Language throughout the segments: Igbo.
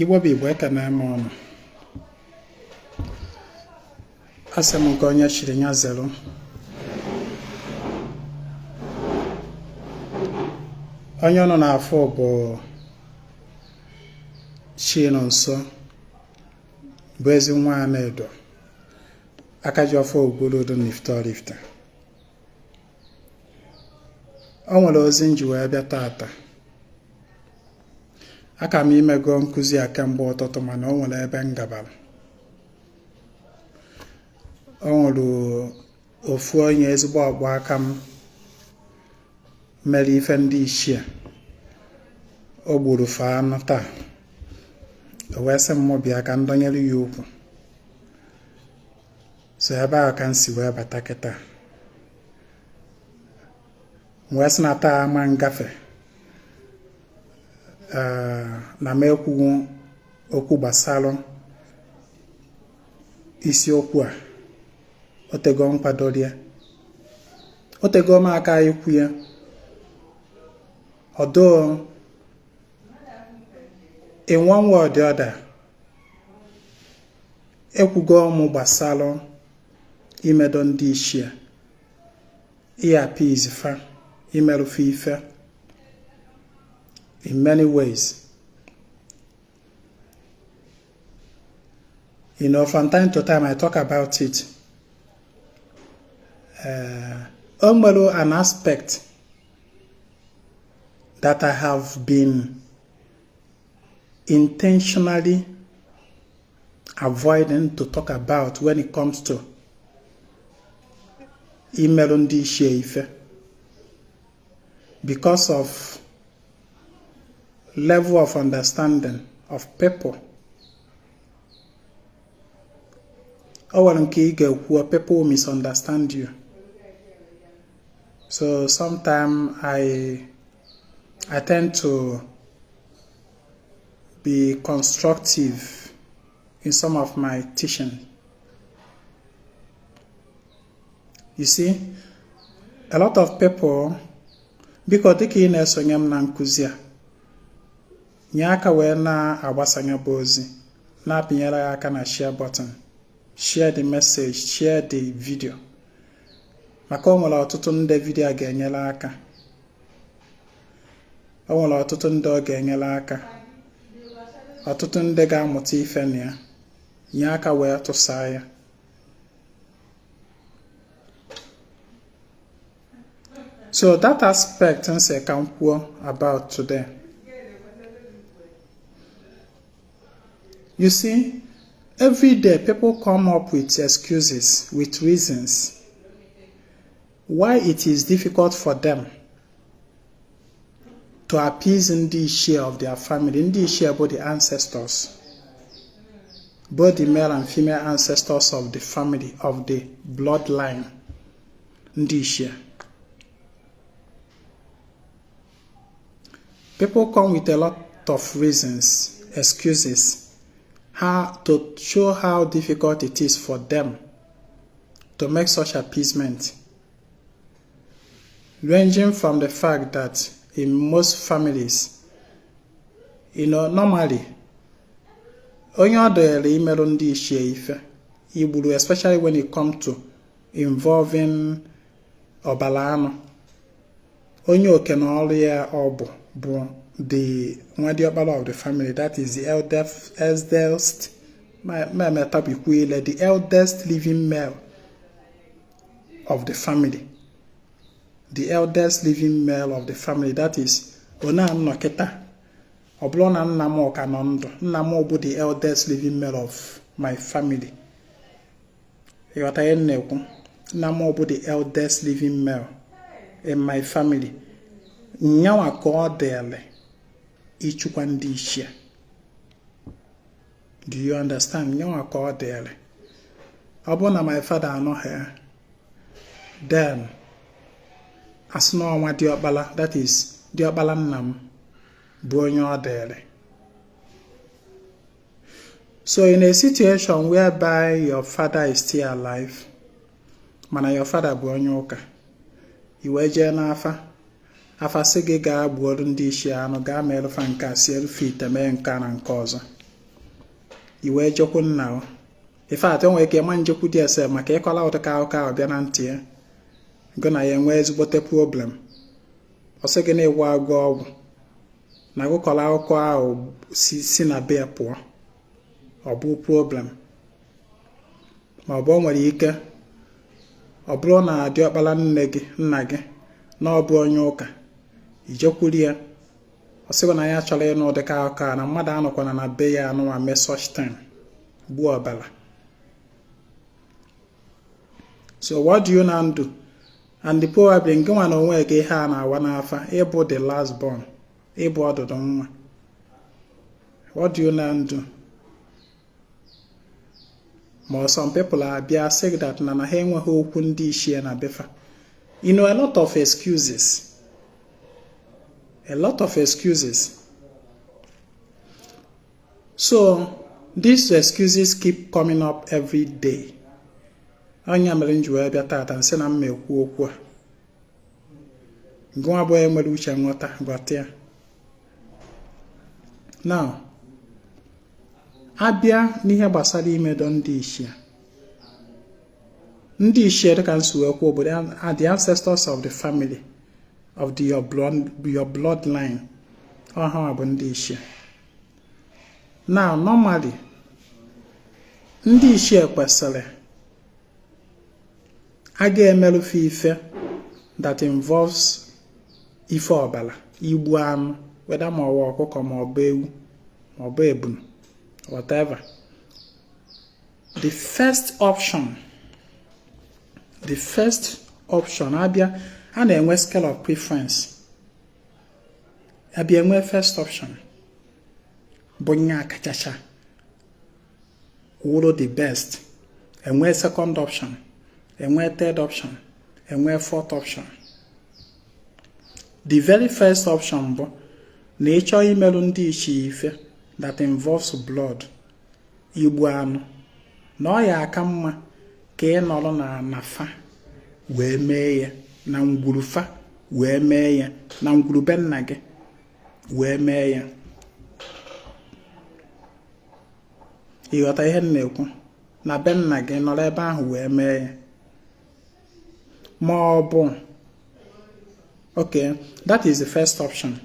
Igbo bụ Igbo, ekene m ụnụ. Asị m nke onye chiri ya zelu. Onye ụnụ na-afụ bụ Chinonso bụ Ezinwa Anaedo, aka ji ọfọ Ogburudu na Ifite Oraifite. O nwere ozi m ji wee bịa tata. Aka m imego nkụzi a kemgbe ụtụtụ, mana o nwere ebe m gabara. O nwere ofu onye ezigbo ọgbọ aka m mere ife ndị ichie, o gburu fa anụ taa, o wee sị m bịa ka m dọnyere ya ukwu. So ebe ahụ ka m si wee bata kịta, wee sị na taa ama ngafe na m ekwughị okwu gbasara isiokwu a. Otego m kwadoro ya, otego m aka ikwu ya, although in one way or the other ekwugo m gbasara imedo ndị ichie, i-appease fa, imerụfe ife in many ways. From time to time I talk about it. O nwere an aspect that I have been intentionally avoiding to talk about when it comes to imerụ ndị ichie ife, because of level of understanding of people. O nwere nke ị ga-ekwu, people misunderstand you. So sometimes I tend to be constructive in some of my teaching. You see, a lot of people, biko, dịka ị na-esonye m na nkụzi a, nye aka wee na-agbasanye bụ ozi, na-apịnyere ya aka na share button, share the message, share the video, maka o nwere ọtụtụ ndị video a ga-enyere aka. O nwere ọtụtụ ndị ọ ga-enyere aka, ọtụtụ ndị ga-amụta ife na ya. Nye aka wee tụsaa ya. So that aspect m sị ka m kwuo about today. You see, every day people come up with excuses, with reasons why it is difficult for them to appease ndị ichie of their family. Ndị ichie bụ the ancestors, both the male and female ancestors of the family, of the bloodline. Ndị ichie. People come with a lot of reasons, excuses, how to show how difficult it is for them to make such appeasement, ranging from the fact that in most families, normally, onye ọ dịrị imerụ ndị ichie ife igburu, especially when it comes to involving ọbara anụ, onye oke na ọrụ ya ọ bụ the nwa diọkpara of the family, that is the eldest, ma ile, the eldest living male of the family, the eldest living male of the family. That is, onye anọ kịta, ọ bụrụ na nna m ka nọ ndụ, nna m bụ the eldest living male of my family. Ịghọta ihe m na-ekwu? Nna m bụ the eldest living male in my family. Nyanwa ka ọ dịrị ịchụkwa ndị ichie. Do you understand? Nyanwa ka ọ dịrị. Ọ bụrụ na my father anọghị ya, then asị na ọnwa diọkpala, that is diọkpala nna m, bụ onye ọ dịrị. So in a situation whereby your father is still alive, mana your father bụ onye ụka, i wee jee n'afa, afa sị gị gaa gbuoro ndị ichie anụ, gaa meelụfa nke a, sielu ite, mee nke a na nke ọzọ. I wee jekwu nna o. In fact, o nwere ike ịma njekwu di ese maka ịkọla ụdịka akụkọ ahụ bịa na ntị ya, gụ na ya enwee ezigbote problem. Ọ sị gị na ịgwọ agwọ ọgwụ na agụkọla akụkọ ahụ si na be ya pụọ, ọ bụ problem. Ma ọ bụ o nwere ike ọ bụrụ na diọkpara nne gị, nna gị, na ọ bụ onye ụka, ijekwuru ya, ọ sịghị na ya chọrọ ịnụ ụdịka akụkọ a, na mmadụ anọkwana na be ya anụnwa mee such thing, gbuo ọbara. So what do you now do? And the probably nke nwa na onwe gị, ihe a na-awa n'afa, ịbụ the last born, ịbụ ọdụdụ nwa, what do you now do? Ma some people abịa say that na ha enweghị okwu ndị ichie na befa. A lot of excuses, a lot of excuses. So these excuses keep coming up every day. Onye mere m ji wee bịa tata nsị na mma ekwu okwu a, ngụnwa bụ onye nwere uche nghọta, ghọta ya. Now, abịa n'ihe gbasara imedo ndị ichie, ndị ichie, dịka nsi wee kwuo, obodo are the ancestors of the family of the your blood, your bloodline. Ọha bụ ndị ichie. Now, normally, ndị ichie kwesịrị a ga-emerụfe ife that involves ife ọbara, igbu anụ, whether ma ọ bụ ọkụkọ, ma ọ bụ ewu, ma ọ bụ ebunu, whatever. The first option, the first option, abịa a na-enwe scale of preference, abịa enwe first option bụ nya kachacha wụrụ the best, enwe second option, enwe third option, enwe fourth option. The very first option bụ na ị chọọ imerụ ndị ichie ife that involves blood, igbu anụ, na ọ ya aka mma ka ị nọrọ na anafa wee mee ya, na ngwurufa wee mee ya, na ngwurube nna gị wee mee ya. Ịghọta ihe m na-ekwu? Na be nna gị, nọrọ ebe ahụ wee mee ya. Ma ọ bụ, okay, that is the first option.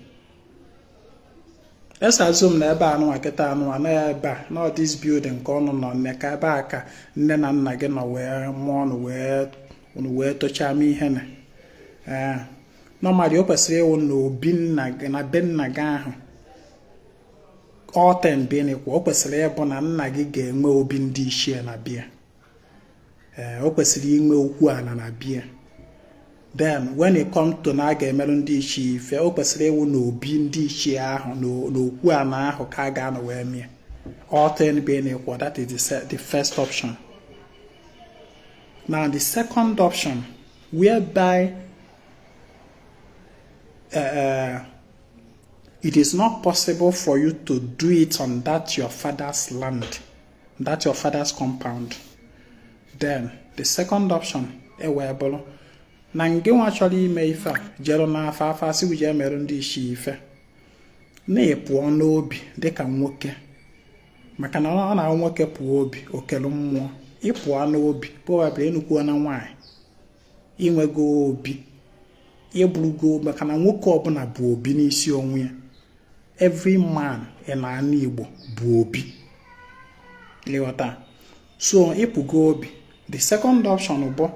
Let's assume na ebe anụnwa kịta anụnwa na ebe a nọ, this building ka ọnụ nọ nne, ka ebe a ka nne na nna gị nọ wee mụọ ọnụ, wee unu wee tochaa m ihe na ee. Normally, o kwesịrị ịwụ na obi nna gị, na be nna gị ahụ. All things being equal, o kwesịrị ịbụ na nna gị ga-enwe obi ndị ichie na bia. Ee, o kwesịrị inwe okwu ana na bia. Then when it comes to na a ga-emerụ ndị ichie ife, o kwesịrị ịwụ na obi ndị ichie ahụ, n'okwu ana ahụ ka a ga-anọ wee mie. All things being equal, that is the first option. Now, the second option, whereby it is not possible for you to do it on that your father's land, that your father's compound, then the second option ewee bụrụ na ngị nwa chọrọ ime ife a jerụ n'afa, afa asị jee merụ ndị ichie ife, na ị pụọ n'obi dịka nwoke, maka na ọ na-ahụ nwoke pụọ obi okelu mmụọ. Ịpụọ n'obi, probably ịnụkwuo na nwaanyị, inwego obi, ịbụrụgo, maka na nwoke ọbụla bụ obi n'isi onwe ya. Every man in ala Igbo bụ obi, ịghọta? So ịpụgo obi, the second option bụ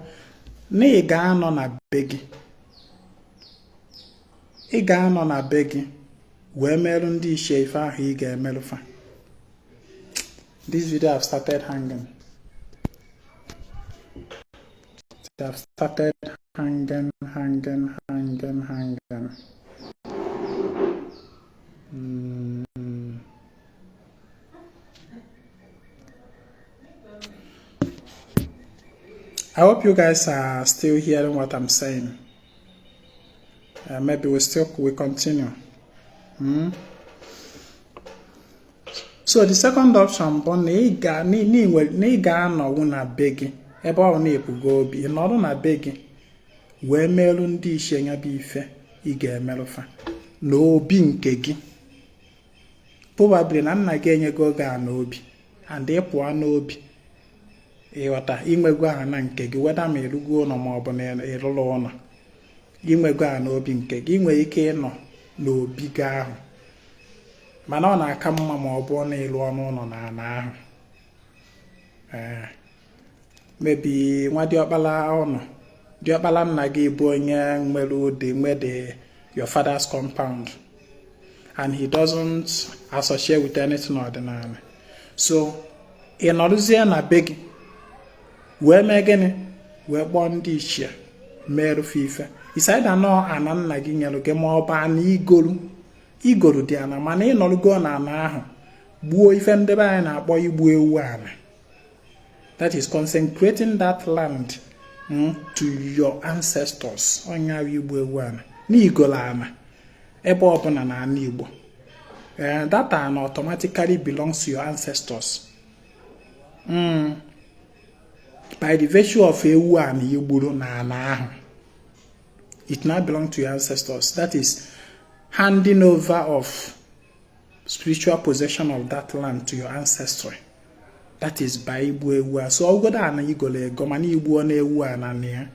na ị ga-anọ na be gị, ị ga-anọ na be gị wee merụ ndị ichie ife ahụ ị ga-emerụfa. This video have started hanging. They have started hanging, hanging, hanging, hanging. I hope you guys are still hearing what I'm saying. Maybe we continue. So the second option bụ na ị ga-anọwu na be gị, ebe ọ na-ebugo obi, ị nọrọ na be gị wee merụ ndị ichie ya bụ ife ị ga-emerụfa na obi nke gị. Probably na nna gị enyego oge a n'obi. And ị pụọ n'obi, ịghọta, inwego ana nke gị, weda ma ịrụgo ụlọ ma ọ bụ na ịrụrụ ụlọ, inwego ana obi nke gị. Ị nwere ike ịnọ n'obi gị ahụ, mana ọ na-aka mma ma ọ bụrụ na ịlụ ọnụ ụlọ na ana ahụ. Ee, maybe nwa diọkpala ụnụ, diọkpala nna gị, bụ onye nwere ụdị nwe the your father's compound, and he doesn't associate with anything ọdịnala. So ị nọrụzie na be gị wee mee gịnị? Wee kpọọ ndị ichie, merụfe ife isaida nọ ana nna gị nyere gị, ma ọ bụ ana igoru igoru dị ana, mana ị nọrụgo na ana ahụ gbuo ife ndebe anyị na-akpọ igbu ewu ana. That is consecrating that land to your ancestors. Onye ahụ igbu ewu ana n'igolo ana ebe ọbụla na ana Igbo, that ana automatically belongs to your ancestors by the virtue of ewu ana igburu na ana ahụ. It now belongs to your ancestors. That is handing over of spiritual possession of that land to your ancestry. That is by igbu ewu a. So ọgọdọ ana igolo ego, mana igbuo na ewu ana na ya,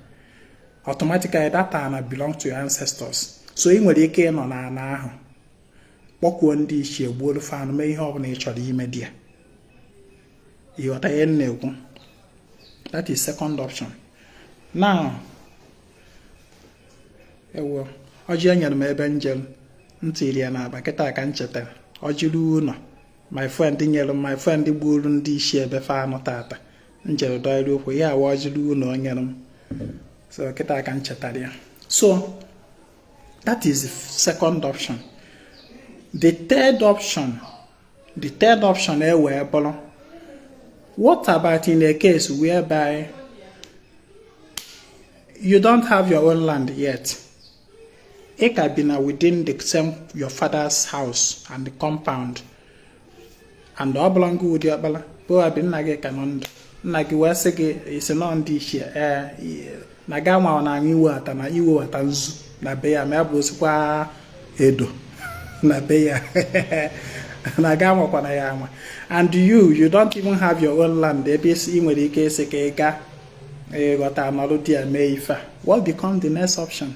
automatically that ana belong to your ancestors. So ị nwere ike ịnọ n'ana ahụ kpọkuo ndị ichie, gbuoro fanụ, mee ihe ọbụla ị chọrọ ime dị ya. Ịghọta ihe m na-ekwu? That is second option. Now, ewo ọjị enyere m ebe njem ntị ya n'akpa kịta ka m chetara ọjị ruo ụlọ. My friend nyere m, my friend gburu ndị isi ebe fa anụ tata m jere dọịrị okwu ya awa ọjị ruo ụlọ o nyere m. So kịta ka m chetara ya. So that is the second option. The third option, the third option e wee bụrụ, what about in a case whereby you don't have your own land yet? Ị ka bi na within the same your father's house and the compound, and ọ bụla ngị ụdị ọkpara bụ nna gị ka nọ ndụ, nna gị wee sị gị isi nọ ndị ichie ee na ga nwa na-aṅụ iwewata na iwewata nzu na be ya, ma ya bụ osikwa edo na be ya na ga nwakwana ya anwa, and you don't even have your own land ebe ị nwere ike ịsị ka ị gaa, ịghọta, nọrụ di ya mee ife a. What become the next option?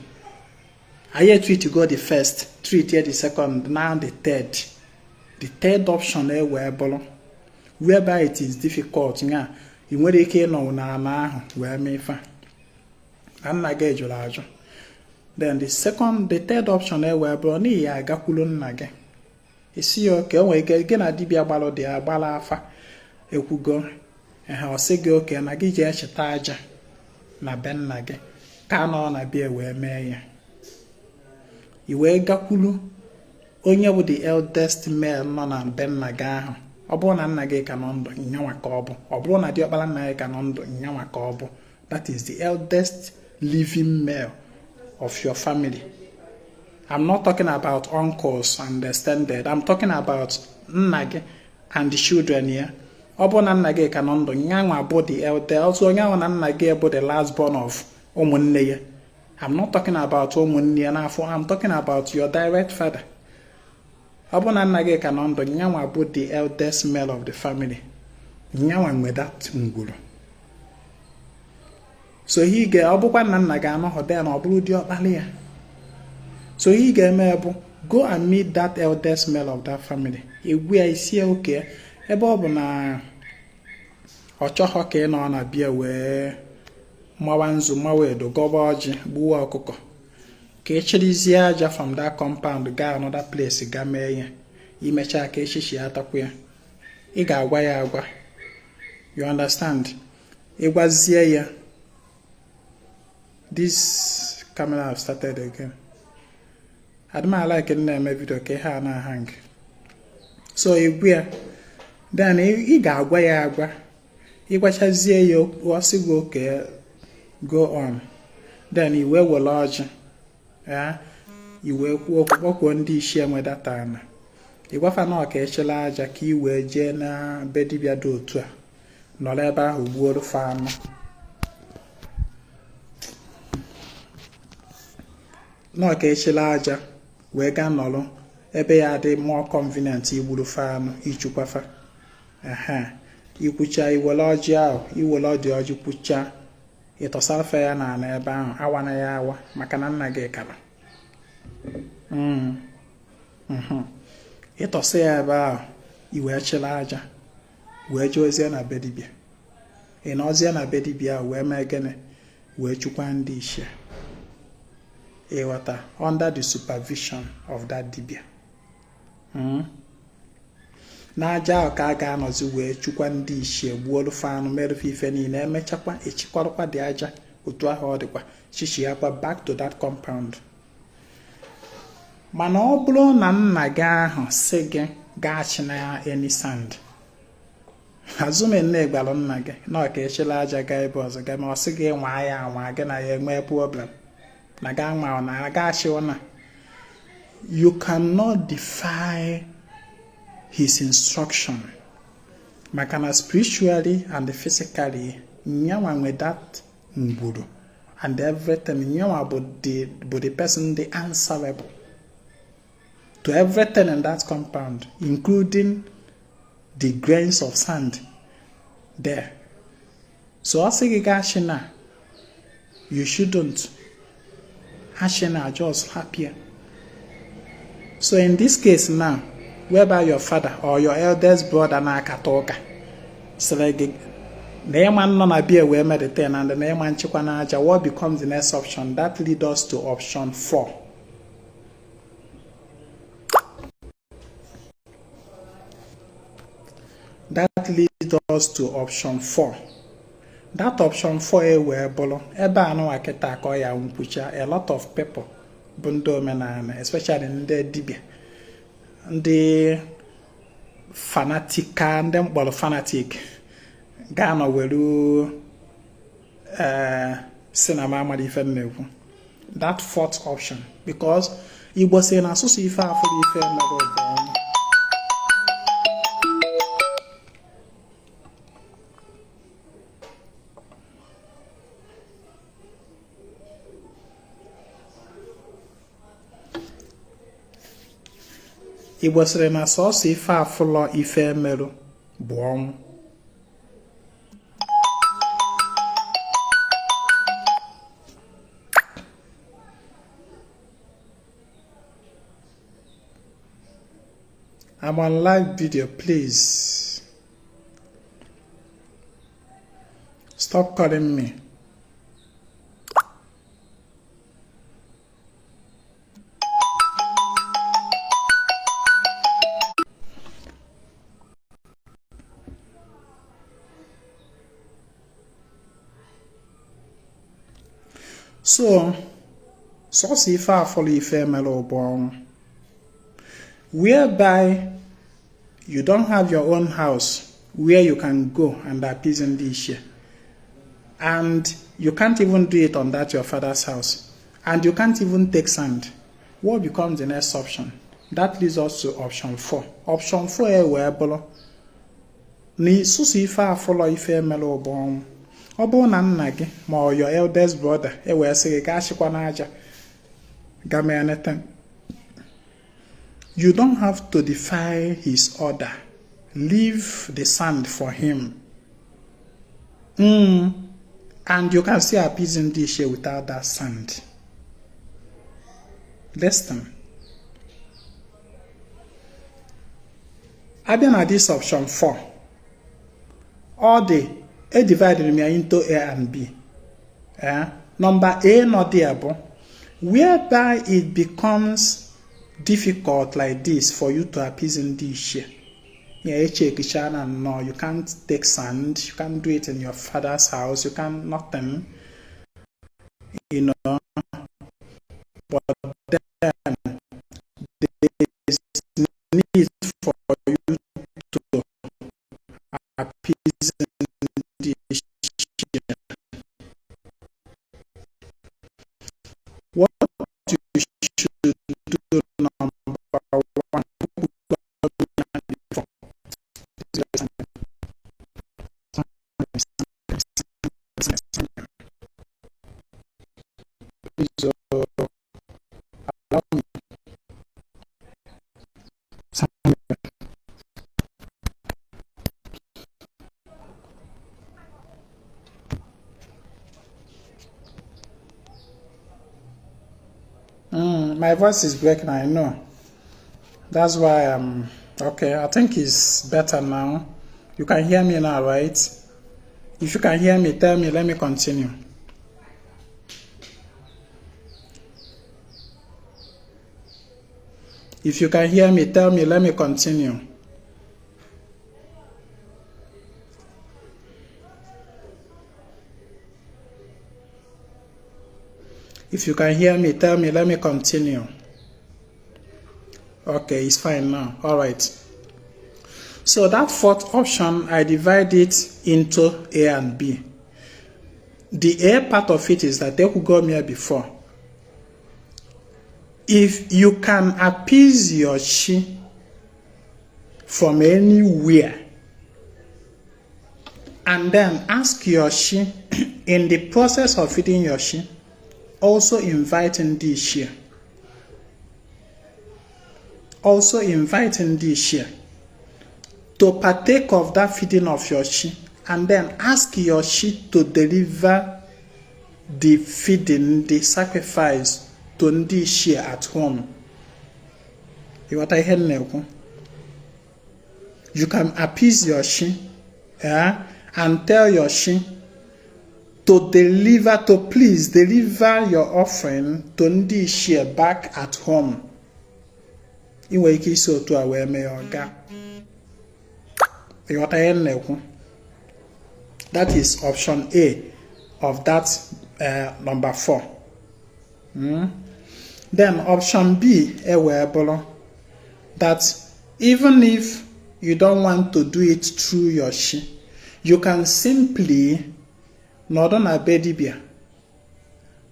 Anyị treat go the first, treat the second, now the third. The third option e wee bụrụ whereby it is difficult nya ị nwere ike ịnọ n'ala ahụ wee mee ife a na nna gị jụrụ ajụ. Then the third option e wee bụrụ n'ihi ya agakwuru nna gị, isi ya oke o nwere ike gị na dibịa gbalụ dị agbala afa ekwugo ehe, ọ sị gị oke na gị jee cheta aja na be nna gị ka nọ na bịa wee mee ya. I wee gakwuru onye bụ the eldest male nọ na be nna gị ahụ. Ọ bụrụ na nna gị ka nọ ndụ, nyanwa ka ọ bụ. Ọ bụrụ na diọkpara nna gị ka nọ ndụ, nyanwa ka ọ bụ. That is the eldest living male of your family. I'm not talking about uncles and extended. I'm talking about nna gị and the children ya. Ọ bụrụ na nna gị ka nọ ndụ, nyanwa bụ the elder. Also onye ahụ na nna gị bụ the last born of ụmụnne ya. I'm not talking about ụmụnne ya n'afọ. I'm talking about your direct father. Ọ bụrụ na nna gị ka nọ ndụ, nyanwa bụ the eldest male of the family. Nyanwa nwe that ngwuru. So ihe ị ga, ọ bụkwa na nna gị anọghọ, then ọ bụrụ diọkpala ya. So ihe ị ga-eme bụ go and meet that eldest male of that family. Egwu ya isi oke ebe ọ bụ na ọ chọghọ ka ị nọ na bịa wee mawa nzu, mawa edo, gọba ọjị, gbuwa ọkụkọ, ka ị chịrịzie aja from that compound gaa another place ga mee ya. Imechaa ka echichi ya atakwu ya, ị ga-agwa ya agwa. You understand? Ịgwazie ya, this camera have started again. Adịm like na-eme video ka ihe a na-hang. So egwu ya, then ị ga-agwa ya agwa. Ịgwachazie ya, ọ sị gị oke, go on. Then i wee were ọjị ya, i wee kwuo okwu, kpọkwuo ndị isi enwe data na ịgwafa na ọka echela aja ka i wee jee na be dibịa dị otu a, nọrọ ebe ahụ gbuoro fa anụ, nọọ ka echela aja wee gaa nọrọ ebe ya dị more convenient igburu fa anụ, ichukwafa ehe. Ikwucha, iwere ọjị ahụ, iwere ọdị ọjị kwucha, ịtọsara ya n'ala ebe ahụ, awana ya awa, maka na nna gị kara. Ịtọsa ya ebe ahụ, i wee chịrị aja wee jeezie na be dibịa. Ị nọzie na be dibịa ahụ wee mee gịnị? Wee chukwa ndị ichie, ịghọta, under the supervision of that dibịa. N'aja ahụ ka a ga-anọzi wee chukwa ndị ichie, gbuo anụ, merụfe ife niile. Emechakwa, echikwarụkwa dị aja otu ahụ ọ dịkwa, chichiakwa back to that compound. Mana ọ bụrụ na nna gị ahụ si gị gaa china any sand, azụmenne gwara nna gị na ọ ka echela aja gaa ebe ọzọ gaa, ma ọ sị gị nwaa ya anwa, gị na ya enwee problem na ga nwa na aga achịwa na you cannot defy his instruction, maka na spiritually and physically, nyanwa nwe that ngwuru and everything. Nyanwa bụ the person the answerable to everything in that compound, including the grains of sand there. So ọ sị gị gaa na you shouldn't achịna, just happier. So in this case now, whereby your father or your eldest brother na-akata ụka sịrị gị na ịma nọ na bia wee meditate and na ịma nchịkwa na aja, what becomes the next option? That lead us to option 4. That leads us to option 4. That option 4 e wee bụrụ ebe anụnwa kịta ka ọ ya nkwucha. A lot of people bụ ndị omenala, especially ndị dibịa, ndị fanatica, ndị mkpọrọ fanatic, ga-anọ were ee si na m amara ife m na-ekwu. That fourth option, because Igbo si na asụsụ ife afụrụ ife mere bụ ọnwụ. Igbo sịrị na sọsọ ife afụlọ ife merụ bụ ọnwụ. I'm on live video, please. Stop calling me. So, sọsọ ife afọlọ ife mere bụ ọnwụ, whereby you don't have your own house where you can go and appease ndị ichie, and you can't even do it on that your father's house, and you can't even take sand. What becomes the next option? That leads us to option 4. Option 4 e wee bụrụ na ịsụsụ ife afụlọ ife emere ụbọ ọnwụ. Ọ bụrụ na nna gị ma ọ your eldest brother e wee sị gị gaa chịkwa n'aja ga mee anything, you don't have to defy his order. Leave the sand for him, and you can still appease ndị ichie without that sand. Listen, abịa na this option 4, ọ dị e divided m ya into A and B. Eh? Number A nọ there bụ whereby it becomes difficult like this for you to appease ndị ichie ya echekicha na nnọọ you can't take sand, you can't do it in your father's house, you can't nothing, but then there is need for you to appease ndị ichie. What you should do, number one, before My voice is breaking, I know. That's why I'm okay. I think it's better now. You can hear me now, right? If you can hear me, tell me. Let me continue. If you can hear me, tell me. Let me continue. If you can hear me, tell me. Let me continue. Okay, it's fine now. All right. So that fourth option, I divide it into A and B. The A part of it is that they could go here before. If you can appease your chi from anywhere, and then ask your chi in the process of feeding your chi, also inviting ndị ichie. Also inviting ndị ichie to partake of that feeding of your chi, and then ask your chi to deliver the feeding, the sacrifice to ndị ichie at home. Ịghọta ihe m na-ekwu? You can appease your chi, yeah, and tell your chi to deliver, to please deliver your offering to ndị ichie back at home. Ị nwere ike isi otu a wee mee ya ọga. Ịghọta ihe m na-ekwu? That is option A of that number 4. Then option B ewee bụrụ that even if you don't want to do it through your chi, you can simply nọdụ na be dibịa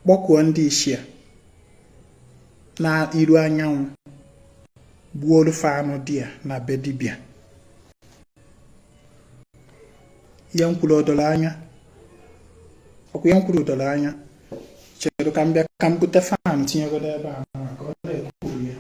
kpọkuo ndị ichie na iru anyanwụ, gbuo fa anụ dị ya na be dibịa. Ihe m kwuru odoro anya? Ọkwa ihe m kwuru doro anya? Chere ka m bịa ka m bute fan tinyegodo ebe a ka ọ na-ekwuru ya.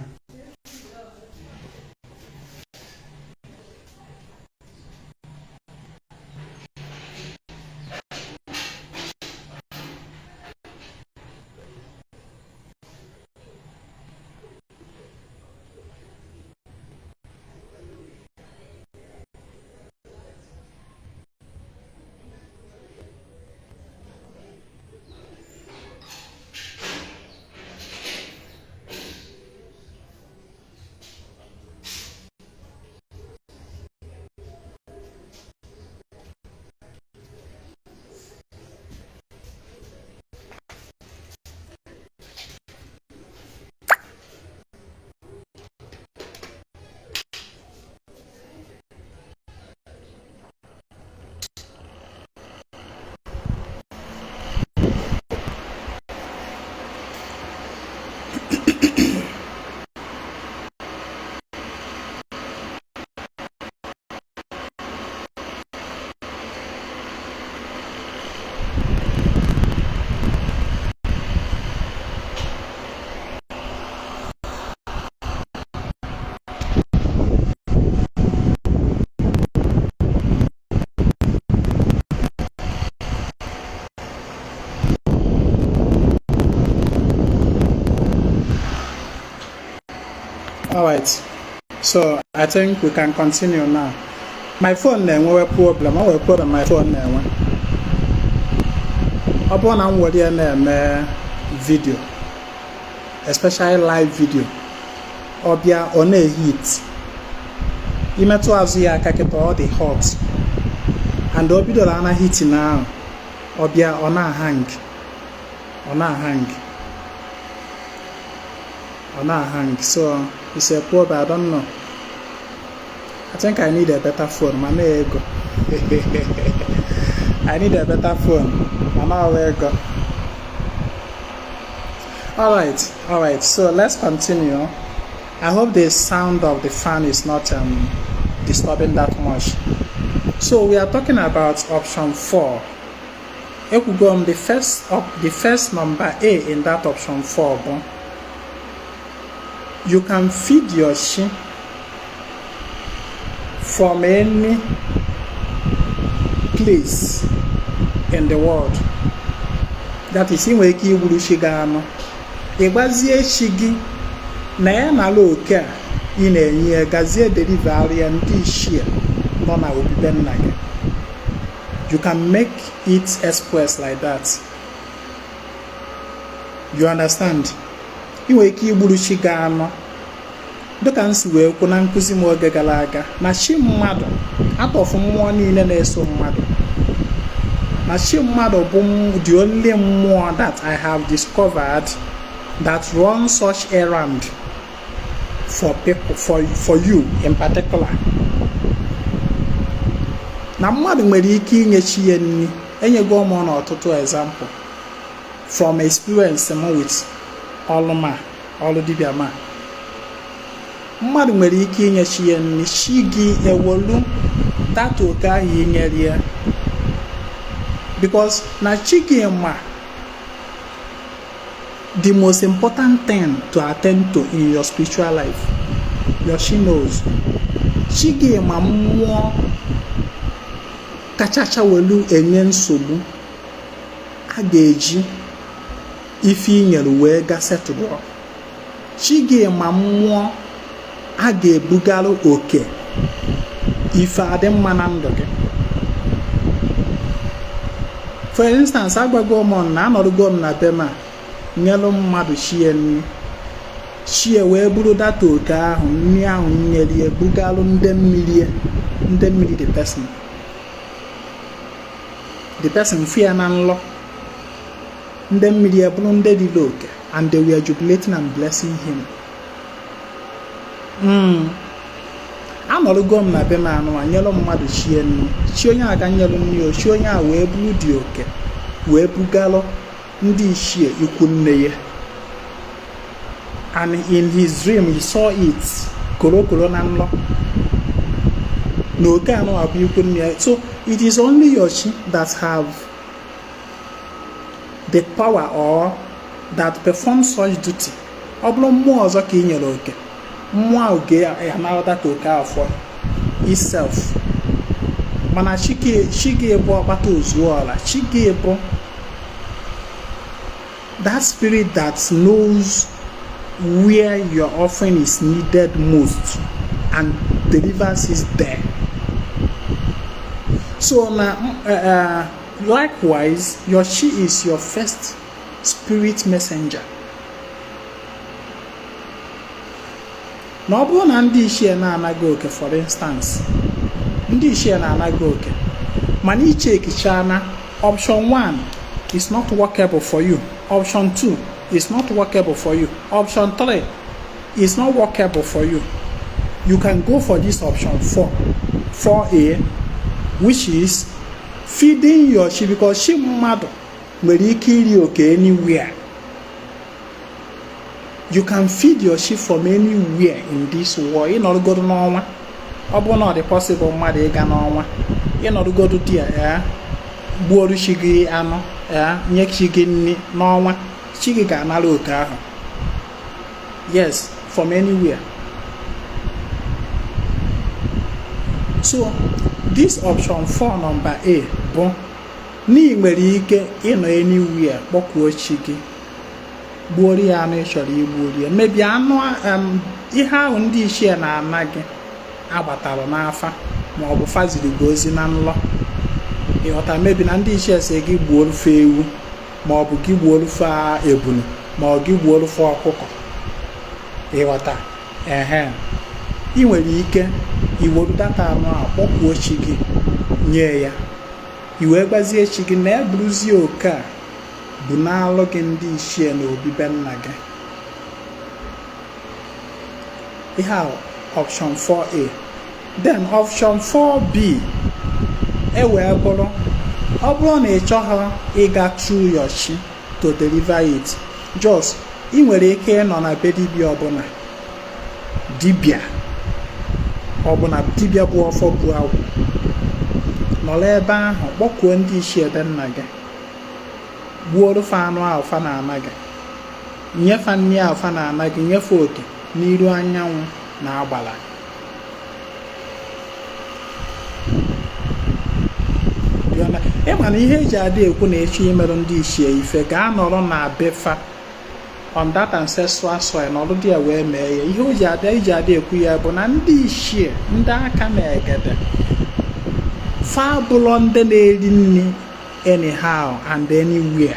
All right, so I think we can continue now. My phone na-enwewe problem. O nwere problem my phone na-enwe. Ọ bụrụ na m were ya na-eme video, especially live video, ọ bịa ọ na-ehit. Imetụ azụ ya aka kịta, ọ dị hot, and o bidoro ana heating ahụ, ọ bịa ọ na-ahang, ọ na-ahang, ọ na-ahang. So it's a problem. I don't know. I think I need a better phone. Mana ego. I need a better phone. Mana ọ ego. All right. So let's continue. I hope the sound of the fan is not disturbing that much. So we are talking about option 4. Ekwugo m the first number A in that option 4 bụ you can feed your chi from any place in the world. That is, ị nwere ike igburu chi gị anụ, ị gbazie chi gị. Na ya nala oke a ị na-enye ya, gazie deliver ya ndị ichie nọ na obibe nna gị. You can make it express like that, you understand? Ị nwere ike igburu chi gị anụ, dịka m si wee kwu na nkụzi m oge gara aga, na chi mmadụ, atọfụ mmụọ niile na-eso mmadụ, na chi mmadụ bụ the only mmụọ that I have discovered that run such errand for people, for you in particular. Na mmadụ nwere ike inye chi ya nri. Enyego m n'ọtụtụ example from experience m with ọlụ ma ọlụ dibịa ma mmadụ nwere ike inye chi ya nri, chi gị ewelu data oke ahụ inyere ya, because na chi gị ma the most important thing to attend to in your spiritual life. Your chi knows. Chi gị ma mmụọ kachacha welu enye nsogbu a ga-eji ife inyere wee ga setụrụ. Chi gị ma mmụọ a ga-ebugarụ oke ife adị mma na ndụ gị. For instance, agwago m na anọrụgo m na be m a nyelụ mmadụ chie nri, chie wee buru data oke ahụ, nri ahụ nyere ya, bugalụ ndị mmiri, ndị mmiri the person fụ ya na nlọ, ndị mmiri ya bụrụ ndị riri oke, and they were jubilating and blessing him. Anọrụgo m na be m anụ a nyelụ mmadụ chie nri, chi onye aga nyelụ nri o, chi onye a wee buru dị oke wee bugalụ ndị ichie ikwu nne ya, and in his dream he saw it korokoro na nlọ na oke anụ abụ ikwu nne ya. So it is only your chi that have the power or that perform such duty. Ọ bụrụ mmụọ ọzọ ka ị nyere oke, mmụọ ahụ ga-anarọta ka oke ahụ for itself. Mana chi gị bụ ọkpata ozuọla, chi gị bụ that spirit that knows where your offering is needed most and delivers it there. So na likewise, your chi is your first spirit messenger. Na ọ bụrụ na ndị ichie na-anaghị oke, for instance, ndị ichie na-anaghị oke, mana iche ekicha na option 1 is not workable for you, option 2 is not workable for you, option 3 is not workable for you, you can go for this option 4, 4A, which is feeding your chi, because chi mmadụ nwere ike iri oke anywhere. You can feed your chi from anywhere in this world. Ịnọrụgodo n'ọnwa, ọ bụrụ na ọ dị possible mmadụ ịga n'ọnwa, ịnọrụgodo di ya, gbuoru chi gị anụ ya, nye chi gị nri n'ọnwa, chi gị ga-anara oke ahụ. Yes, from anywhere. So this option 4 number A bụ na ị nwere ike ịnọ anywhere kpọkuo chi gị, gbuoro ya anụ ị chọrọ igbuori ya, mebie anụ ihe ahụ ndị ichie na-ana gị agbatara n'afa ma ọ bụ faziri gị ozi na nlọ, ịghọta? Mebi na ndị ichie si gị gbuoro fe ewu, ma ọ bụ gị gbuoro fe ebunu, ma ọ gị gbuoro fe ọkụkọ, ịghọta? Ehe, ị nwere ike iweru data anụ a kpọkwuo chi gị, nye ya, i wee gbazie chi gị na eburuzie oke a bụ n'alụ gị ndị ichie na obibe nna gị. Ihe a option 4A. Then option 4B e wee bụrụ, ọ bụrụ na ị chọghị ịga through your chi to deliver it, just ị nwere ike ịnọ na be dibịa ọbụla, dibịa ọbụla, dibịa bụ ọfọ bụ agwụ, nọrọ ebe ahụ kpọkuo ndị ichie ebe nna gị, gbuoro fa anụ ahụ fa na-ana gị, nyefa nri ahụ fa na-ana gị, nyefe oke n'iru anyanwụ na agbala. Ịma na ihe eji adị ekwu na echi imerụ ndị ichie ife, gaa nọrọ na befa. On that ancestral soil, nọdụ dị ya wee mee ya. Ihe o ji abịa iji adị ekwu ya bụ na ndị ichie, ndị aka na egede fa, bụlọ ndị na-eri nri anyhow and anywhere,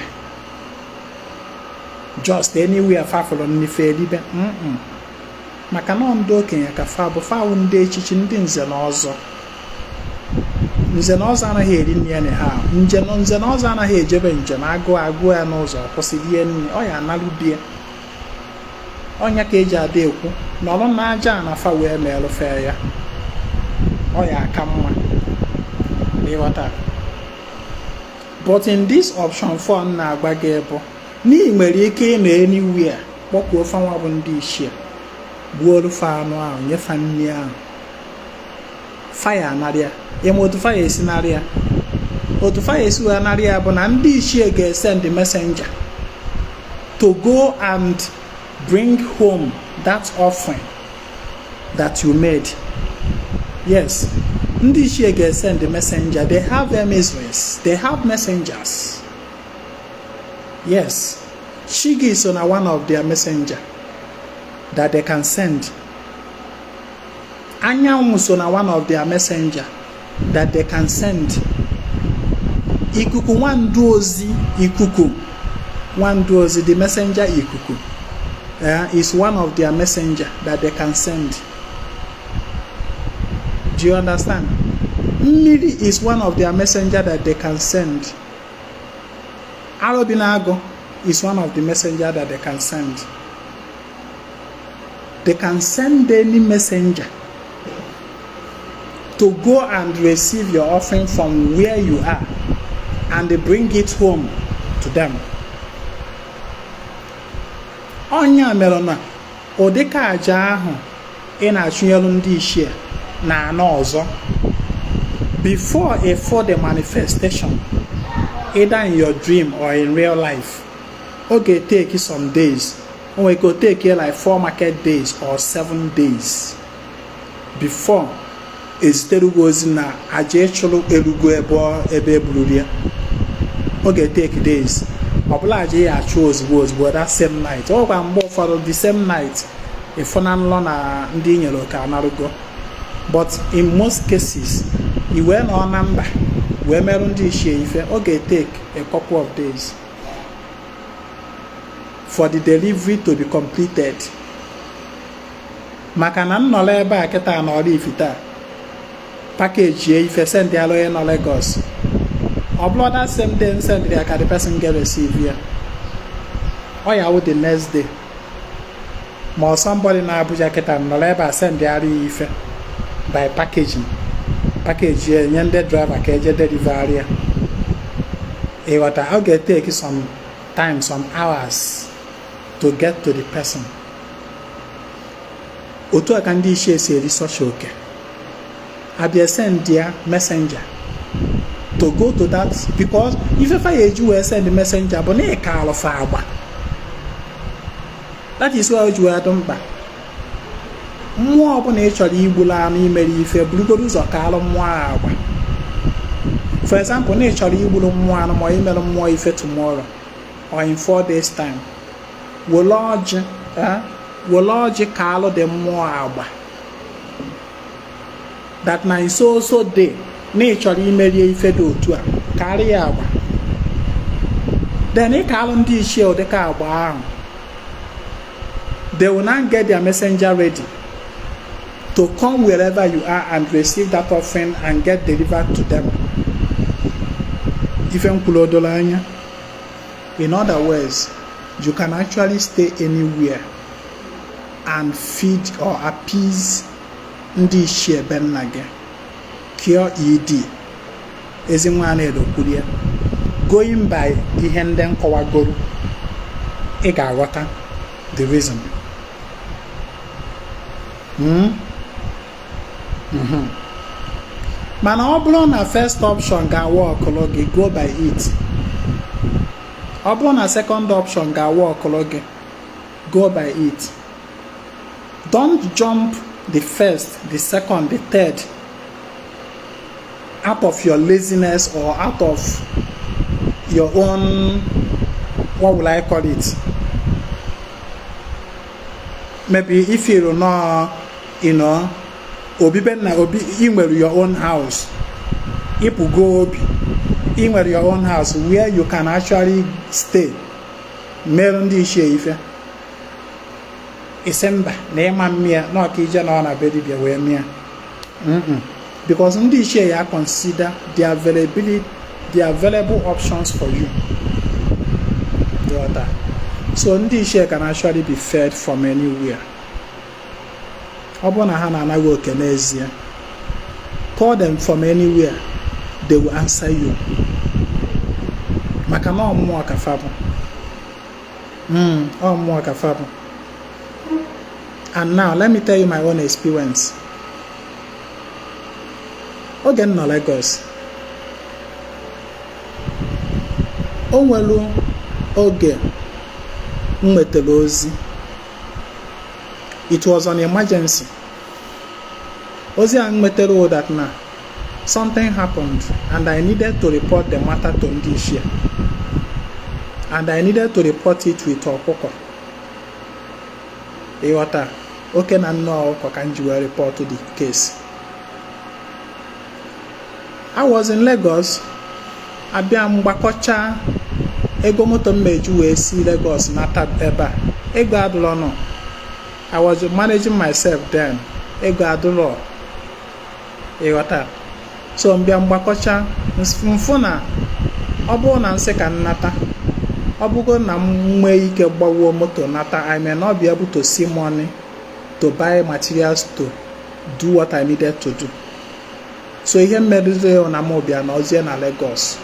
just anywhere fafụrụ nri fa eribe. Maka na ndị okenye ka fa bụ, fawụ ndị echichi, ndị nze na ọzọ. Nze na ọzọ anaghị eri nri anyhow. Nje nze na ọzọ anaghị ejebe njem, agụụ agụụ ya n'ụzọ, kwụsị rie nri. Ọ ya analụbie ọnya ka eji ada ekwu nọrọ n'aja na fa wee merụfee ya, ọ ya aka mma, ịghọta? But in this option 4 na-agba gị bụ na ị nwere ike ịnọ anywhere kpọkuo fanwa bụ ndị ichie, gbuoro fa anụ ahụ, nyefa nri ahụ, faya anarị ya. Ịma otu faya esi narị ya? Otu faya esi wee narị ya bụ na ndị ichie ga-esend messenger to go and bring home that offering that you made. Yes, ndị ichie ga-esend messenger. They have emissaries, they have messengers. Yes, chi gị so na one of their messenger that they can send. Anyanwụ so na one of their messenger that they can send. Ikuku nwandu ozi, ikuku nwandu ozi, the messenger ikuku, is one of their messenger that they can send. Do you understand? Mmiri is one of their messenger that they can send. Arobinago is one of the messenger that they can send. They can send any messenger to go and receive your offering from where you are and they bring it home to them. Ọnya mere na ụdịka aja ahụ ị na-achụnyelu ndị ichie na anọ ọzọ before a for the manifestation, either in your dream or in real life, ọ ga-take some days. O nwere ike o take like 4 market days or 7 days before ezitere gị ozi na aja ịchụrụ erugo ebe ebururu ya. Ọ ga-etake days. Ọ bụla aja ya achụ ozugbo ozugbo, that same night, ọ gwa mgbe ụfọdụ the same night ịfụ na nlọ na ndị nyere oke anarugo. But in most cases, i wee nọ na mba wee merụ ndị ichie ife, ọ ga-etake a couple of days for the delivery to be completed. Maka na m nọrọ ebe a kịta na Oraifite a, package ife send ya onye nọ Lagos, ọ bụrụ that same day send ya ka the person get receive ya, ọ ya wụ the next day. Ma ọ somebody na Abuja kịta nọrọ ebe a send ya ife by packaging, package ya nye ndị driver ka eje deliver ya, ịghọta? Ọ ga-etake some time, some hours to get to the person. Otu a ka ndị ichie si eri such oke. Abịa send ya messenger to go to that, because ifefa ya eji wee send messenger bụ na ịka alụfa agba. That is why o ji wee dị mkpa, mmụọ ọbụla ị chọrọ igbulu anụ, imere ife, burugoro ụzọ ka alụ mmụọ ahụ agba. For example, na ị chọrọ igburu mmụọ anụ ma imerụ mmụọ ife tomorrow or in 4 days time, were ọjị, were ọjị ka alụ dị mmụọ agba that na so so day na ị chọrọ imerie ife dị otu a, karịa agba. Then ị ka alụ ndị ichie ụdịka agba ahụ, they will now get their messenger ready to come wherever you are and receive that offering and get delivered to them. Ife nkwulu odolo anya? In other words, you can actually stay anywhere and feed or appease ndị ichie ebe nna gị. Cure ed Ezinwa na-edokwuru ya, going by ihe ndị nkọwagoro, ị ga-aghọta the reason. Mana ọ bụrụ na first option ga-awa ọkụlụ gị, go by it. Ọ bụrụ na second option ga-awa ọkụlụ gị, go by it. Don't jump the first, the second, the third out of your laziness or out of your own, what will I call it? Maybe if you know, obibe na obi, ị nwere your own house, ịpụgo obi, ị nwere your own house where you can actually stay merụ ndị ichie ife, isi mba na ịma mmịa na ọka ije na ọ na be dibịa wee mịa. Because ndị ichie ya consider the availability, the available options for you. Ghọta? So ndị ichie can actually be fed from anywhere. Ọ bụrụ na ha na-anaghị oke n'ezie, call them from anywhere, they will answer you, maka na ọ mmụọ ka fa bụ. Ọ mmụọ ka fa bụ. And now let me tell you my own experience. Oge m nọ Lagos, o nwelu oge m nwetara ozi. It was an emergency. Ozi a m nwetara wụ that na something happened and I needed to report the matter to ndị ichie, and I needed to report it with ọkụkọ. Ịghọta? Oke na nne ọkụkọ ka m ji wee report the case. I was in Lagos. Abịa m gbakọcha ego moto m meji wee si Lagos nata ebe a, ego adụrọ nọ. I was managing myself then, ego adụrọ. Ịghọta? So mbịa mgbakọcha, mfụ na ọ bụrụ na nsị ka m nata, ọ bụgo na m nwee ike gbawuo moto nata, I may not be able to see money to buy materials to do what I needed to do. So ihe mmerụzi na m bịa na ozie na Lagos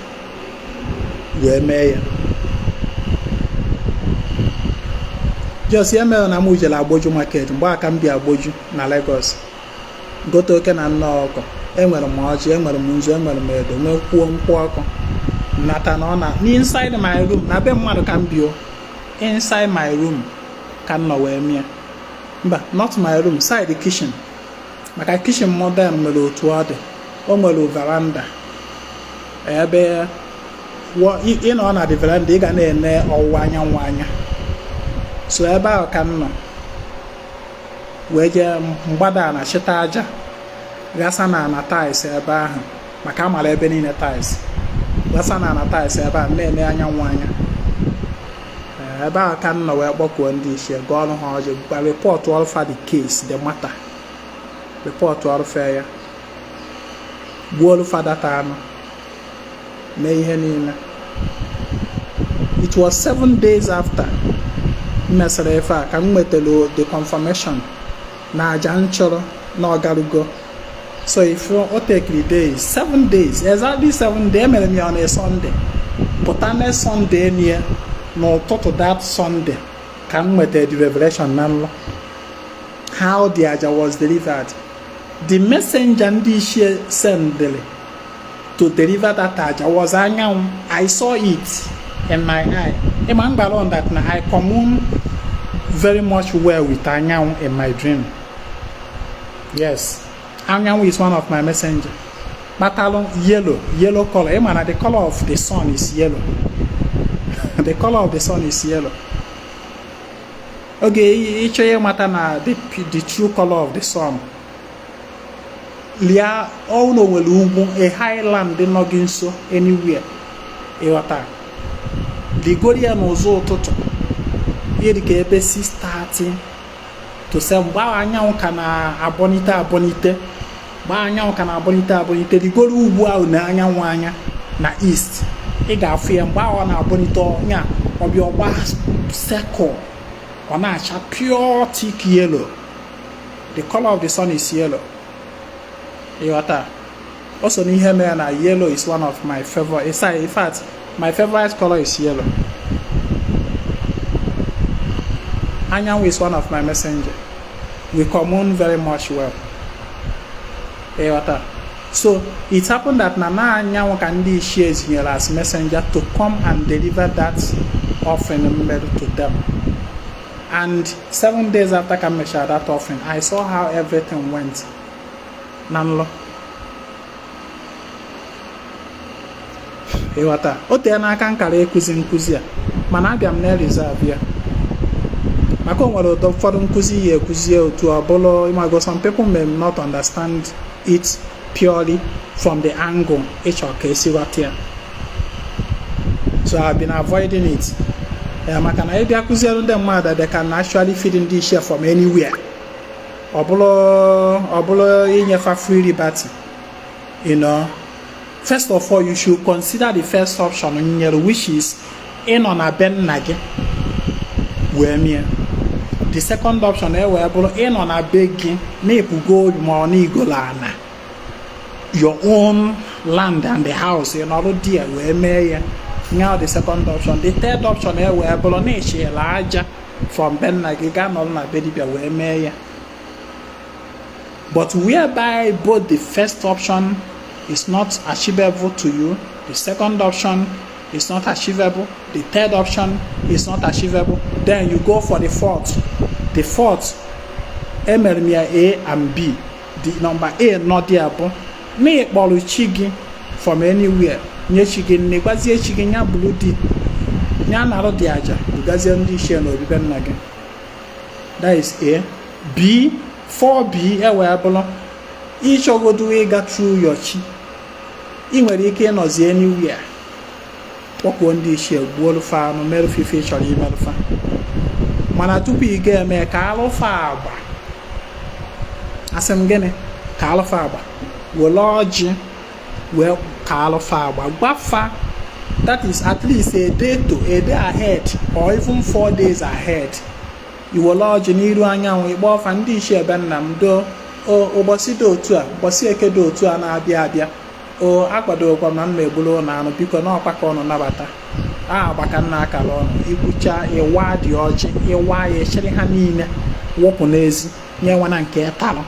wee mee ya. Just ihe mere na m jere Agboju market mgbe aka m bịa Agboju na Lagos, gote oke na nne ọkụ. Enwere m ọjị, enwere m nzu, enwere m edo, nwekwuo nkwụ ọkụ. Nata na ọ na inside my room na be mmadụ ka m bio, inside my room ka m nọ wee mie. Mba, not my room, side kitchen, maka kitchen modern nwere otu ọ dị, o nwere veranda ebe ị nọ na the veranda, ị ga na-ene ọwụwa anyanwụ anya. So ebe ahụ ka m nọ wee jee mgbada na chịta aja ghasa na ana tiles ebe ahụ, maka amara ebe niile tiles, ghasa na ana tiles ebe a na-ene anyanwụ anya. Ebe ahụ ka m nọ wee kpọkuo ndị ichie, gụọ ọrụ ha ọjị, gwa report ọrụ fa the case, the matter, report ọrụ fa ya, gbuo ọrụ fa data anụ, mee ihe niile. It was 7 days after m mesịrị ife a ka m nwetara the confirmation na aja m chọrọ na ọgarugo. So if o tekiri days, 7 days, exactly 7 days, emere m ya on a Sunday, pụta next Sunday nie n'ụtụtụ, that Sunday ka m nwetara the revelation na nlọ how the aja was delivered. The messenger ndị ichie sendịrị to deliver that aja was anyanwụ. I saw it in my eye. Ịma m gbara on that na I commune very much well with anyanwụ in my dream. Yes, anyanwụ is one of my messenger. Kpatalụ yellow, yellow color. Ịma na the color of the sun is yellow. The color of the sun is yellow. Oge ịchọ ịmata na the true color of the sun, lia ọnụ nwere ugwu, a highland nọ gị nso anywhere. Ịghọta? Ligoro ya n'ụzọ ụtụtụ, ihe dịka ebe 6:30 to 7, mgbe ahụ anyanwụ ka na-abọnite abọnite, mgbe anyanwụ ka na-abọnite abọnite, rigoro ugwu ahụ na anyanwụ anya na east, ị ga-afụ ya mgbe ahụ ọ na-abọnite ọnya, ọbịa ọgba circle, ọ na-acha pure thick yellow. The color of the sun is yellow. Ịghọta? O so n'ihe mere na yellow is one of my favorite. In fact, my favorite color is yellow. Anyanwụ is one of my messenger. We commune very much well. Ịghọta? So it happened that na na anyanwụ ka ndị ichie zinyere as messenger to come and deliver that offering mmerụ to them. And 7 days after ka m mechara that offering, I saw how everything went na nlọ. Ịghọta? O tee n'aka nkara ịkụzi nkụzi a, mana abịa m na reserve ya, Maka o nwere ụdọ ụfọdụ nkụzi ya ekuzie otu ọ bụrụ ịmago, some people may not understand it purely from the angle ịchọ ka esi ghọta ya. So I've been avoiding it. Maka na ịbịa kụziere ndị mmadụ, they can actually feed ndị ichie from anywhere. Ọ bụrụ inyefa free liberty. First of all, you should consider the first option nyere, which is ịnọ na be nna gị wee mie. The second option e wee bụrụ ịnọ na be gị na-epugo obi, ma ọ na igolo ana, your own land and the house, ị nọrọ there wee mee ya. Now the second option. The third option e wee bụrụ na ịchịla aja from be nna gị gaa nọrọ na be dibịa wee mee ya. But whereby both the first option is not achievable to you, the second option is not achievable, the third option is not achievable, then you go for the fourth. The fourth, emere m ya A and B. The number A nọ there bụ na ịkpọrọ chi gị from anywhere, nye chi gị nne, gwazie chi gị ya bụrụ di ya narụ dị aja bugazie ndị ichie na obibe nna gị. That is A. B, 4B e wee bụrụ ịchọgodu ịga through your chi. Ị nwere ike ịnọzi anywhere kpọkuo ndị ichie, gbuo fa anụ, merụfe ife ị chọrọ imerụfa. Mana tupu ị ga-eme ka alụfa agba, asị m gịnị? Ka alụfa agba, were ọjị wee ka alụfa agba, gbafa. That is at least a day to a day ahead or even 4 days ahead. Iwere ọjị n'iru anyanwụ, ịgba ọfa ndị ichie ebe nna m doo o, ụbọchị dị otu a, ụbọchị eke dị otu a na-abịa abịa o, akwadokwa m na mma egburu ụlọ anụ, biko na ọkwa ka ọnụ nabata a agba ka nna akara ọnụ. Ikwucha, ịwa dị ọjị, ịwa ya, echiri ha niile wụpụ n'ezi, nye nwa na nke talụ.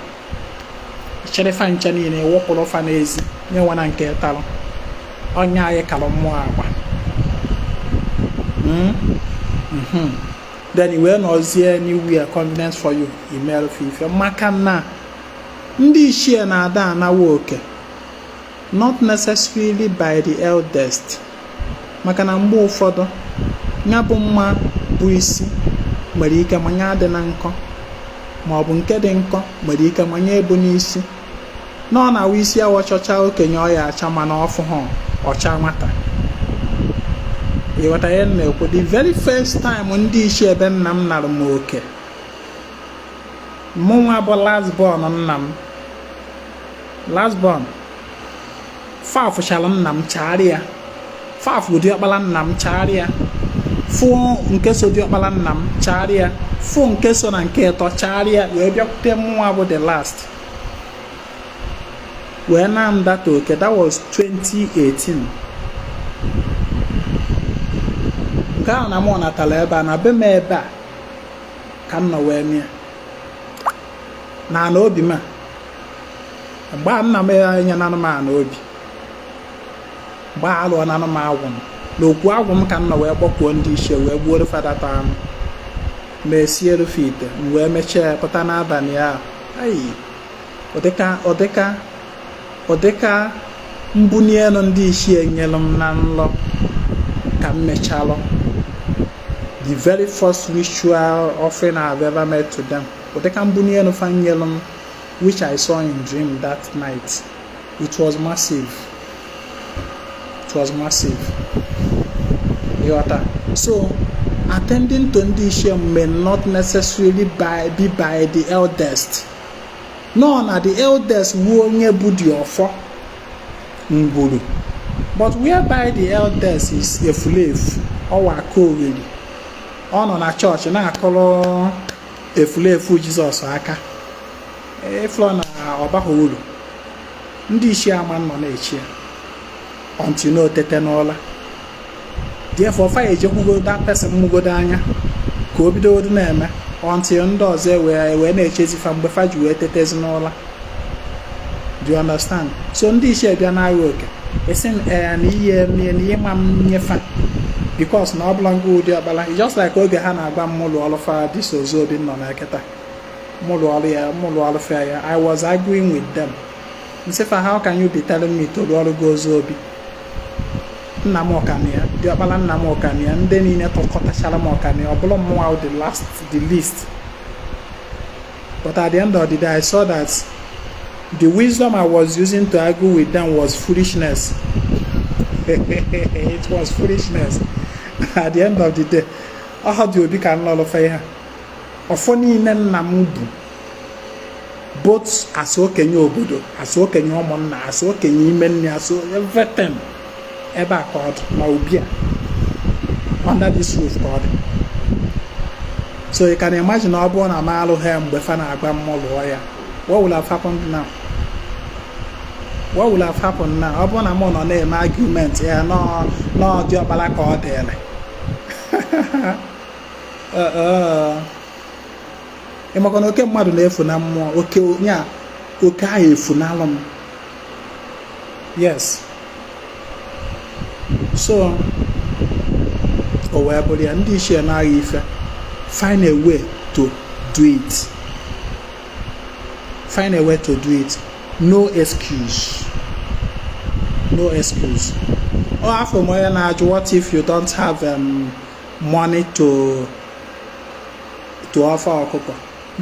Chịrị fa ncha niile wụpụrụ fa n'ezi, nye nwa na nke talụ. Ọnya anyị kalụ mmụọ agba. Then i wee nọzie anywhere convenient for you, email ife, maka na ndị ichie na-ada anawa oke, not necessarily by the eldest. Maka na mgbe ụfọdụ ya bụ mma bụ isi nwere ike manya adị na nkọ, ma ọ bụ nke dị nkọ nwere ike manya ebu n'isi na ọ na-awụ isi awọ chọcha okenye ọ ya acha, mana ọ fụ ha ọcha nwata. Ịghọta ihe m na-ekwu? The very first time ndị ichie ebe nna m nara m oke, mụnwa bụ last born nna m, last born, fa fụchara nna m chagharịa, fafụ diọkpara nna m chagharịa, fụ nke so diọkpara nna m chagharịa, fụ nke so na nke ịtọ chagharịa, wee bịakwute mụnwa bụ the last, wee na m data oke. That was 2018. Nke ahụ na mụ natara ebe a na be m, ebe a ka m nọ wee mịa na ana obi m a. Mgbe a nna m enye na m ana obi, mgbe a alụọ na m agwụ m n'okwu agwụ m, ka m nọ wee kpọkuo ndị ichie, wee gbuoro fadata anụ ma esiere fe ite. M wee mechie pụta n'abalị ahụ. Ayi, ụdịka mbuni elu ndị ichie nyere m na nlọ ka m mechalụ the very first ritual offering I've ever made to them. Ụdịka mbuni elu fa nyere m, which I saw in dream that night, it was massive, it was massive. Ịghọta? So attending to ndị ichie may not necessarily be by the eldest. No, na the eldest wu onye bụ the ọfọ ngwuru. But whereby the eldest is efulefu, ọwa aka ogheri, ọ nọ na chọọchị na-akụrụ efulefu Jizọs aka, ịfụlọ na ọbaghị uru. Ndị ichie ama nọ na-echi ya until na otete n'ụla. Therefore, fa ejekwugo that person mmugodo anya ka o bidogodo na-eme until ndị ọzọ wee na-echezi fa mgbe fa ji wee tetezi n'ụla. Do you understand? So ndị ichie bịa n'agha oke, esi m ee na ihe emie na ihe ma m nyefa, because na ọ bụla ngwa ụdị ọkpara. It's just like oge ha na-agba m mụ lụọ ọrụ fa, this ozobi nọ na kịta, mụ lụọ ọrụ ya, mụ lụọ ọrụ fa ya. I was arguing with them. Nsị fa, "How can you be telling me to lụọ ọrụ gị ozobi?" Nna m ọkana ya, diọkpara nna m ọkana ya, ndị niile tọkọtachara m ọkana ya, ọ bụrụ mmụọ the last, the least. But at the end of the day, I saw that the wisdom I was using to argue with them was foolishness. It was foolishness. At the end of the day, ọ dị obi ka m lọrọfe ihe ọfọ niile nna m bụ, both as okenye obodo, as okenye ụmụnna, as okenye ime nne, as everything, ebe a ka ọ dị na obi a, under this roof ka ọ dị. So you can imagine, ọ bụrụ na m alụghị mgbe fa na-agba m lụọ ya, what will have happened now? What will have happened now? Ọ bụrụ na mụ nọ na-eme argument ya nọọ diọkpara ka ọ dịrị, ị makwa na oke mmadụ na-efu na mmụọ, oke nya oke ahụ efunalụ m. Yes, so o wee bụrụ ya, ndị ichie na-agha ife, find a way to do it, find a way to do it. No excuse, no excuse. Ọ afọ m onye na-ajụ, "What if you don't have money to offer ọkụkọ?"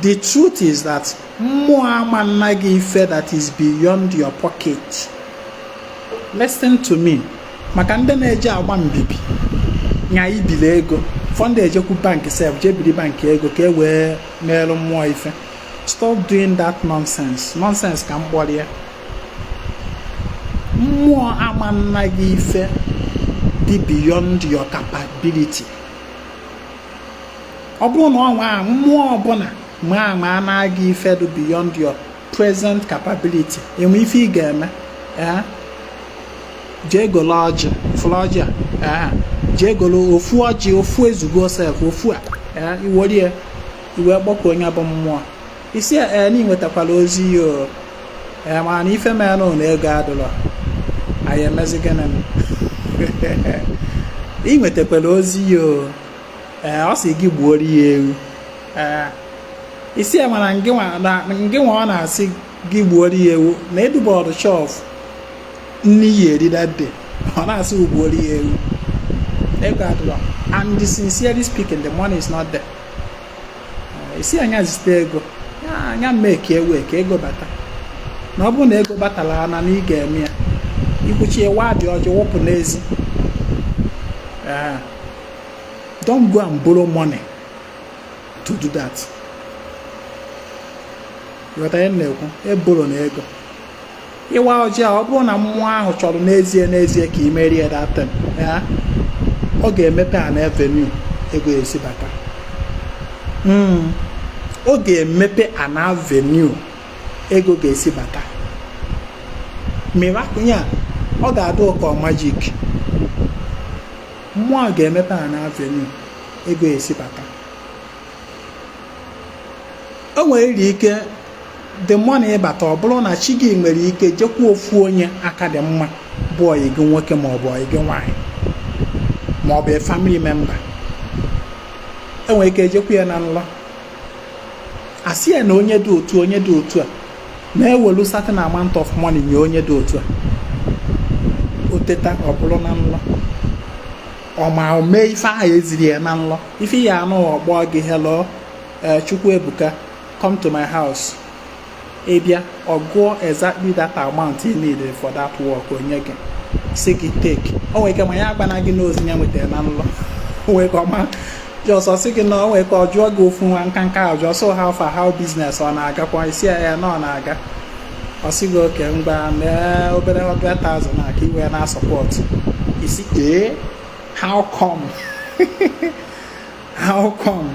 The truth is that mmụọ ama nna gị ife that is beyond your pocket. Listen to me, maka ndị na-eji agba mbibi nya ibili ego fọndụ, ejekwu bank sef, jee biri bank ego ka e wee merụ mmụọ ife, stop doing that nonsense. Nonsense ka m kpọrọ ya. Mmụọ ama nna gị ife dị beyond your capability. Ọ bụrụ na ọnwa mmụọ ọbụla ma ama anaghị ife dị beyond your present capability, enwe ife ị ga-eme, ee, jee golo ọjị, fụrụ ọjị a, ee, jee golo ofu ọjị, ofu ezugo sef, ofu a, ee, iwerie iwee gbakọ onye bụ mmụọ isi, ee, na ị nwetakwala ozi ya o, ee, mana ife mere na ego adịrọ, anyị emezi gịnị? Ị nwetakwala ozi ya o, ee, ọ sị gị gbuoro ya ewu, ee, isi ya mana ngị nwa ọ na-asị gị gbuoro ya ewu na edubọdụ chọf nni ya eri that day, ọ na-asị gbuoro ya ewu, ego adịrọ, and sincerely speaking, the money is not there. Isi anya zite ego anya mee ka ewe ka ego bata, na ọ bụrụ na ego batara na ị ga-eme ya, ikwuchi wa dị ọjọọ wụpụ n'ezi. Don't go and borrow money to do that. Ghọta ihe m na-ekwu? Eboro na ego ịwa ọjị a, ọ bụrụ na mmụọ ahụ chọrọ n'ezie n'ezie ka ị merie that thing ya, ọ ga-emepe an avenue ego esi bata. Ọ ga-emepe an avenue ego ga-esi bata. Miracle ya, ọ ga-adị ụkọ magic. Mmụọ ga-emepe an avenue ego esi bata. O nwere ike the money ịbata, ọ bụrụ na chi gị nwere ike jekwa ofu onye aka dị mma bụ ọyị gị nwoke maọbụ ọyị gị nwaanyị maọbụ a family member, enwere ike ejekwa ya na nlọ, asị ya na onye dị otu, onye dị otu a na-ewelu certain amount of money nye onye dị otu a. O teta, ọ bụrụ na nlọ, ọ ma o mee ife ahụ eziri ya na nlọ. Ife ya anụ, ọkpọ gị, "Hello, Chukwu Ebuka, come to my house." Ị bịa, ọ gụọ exactly that amount you need for that work, onye gị, si gị take. O nwere ike ma ya agbana gị n'ozi ya nwetara na nlọ. O nwere ike ọma just ọ sị gị na o nwere ike ọ jụọ gị ofu nwa nka nka ajụọ, "So how far, how business, ọ na-agakwa?" Isi ya na ọ na-aga. Ọ sị gị, "Oke mgba mee obere 100,000 na ka i wee na support." Isi, "Ee, how come? How come?"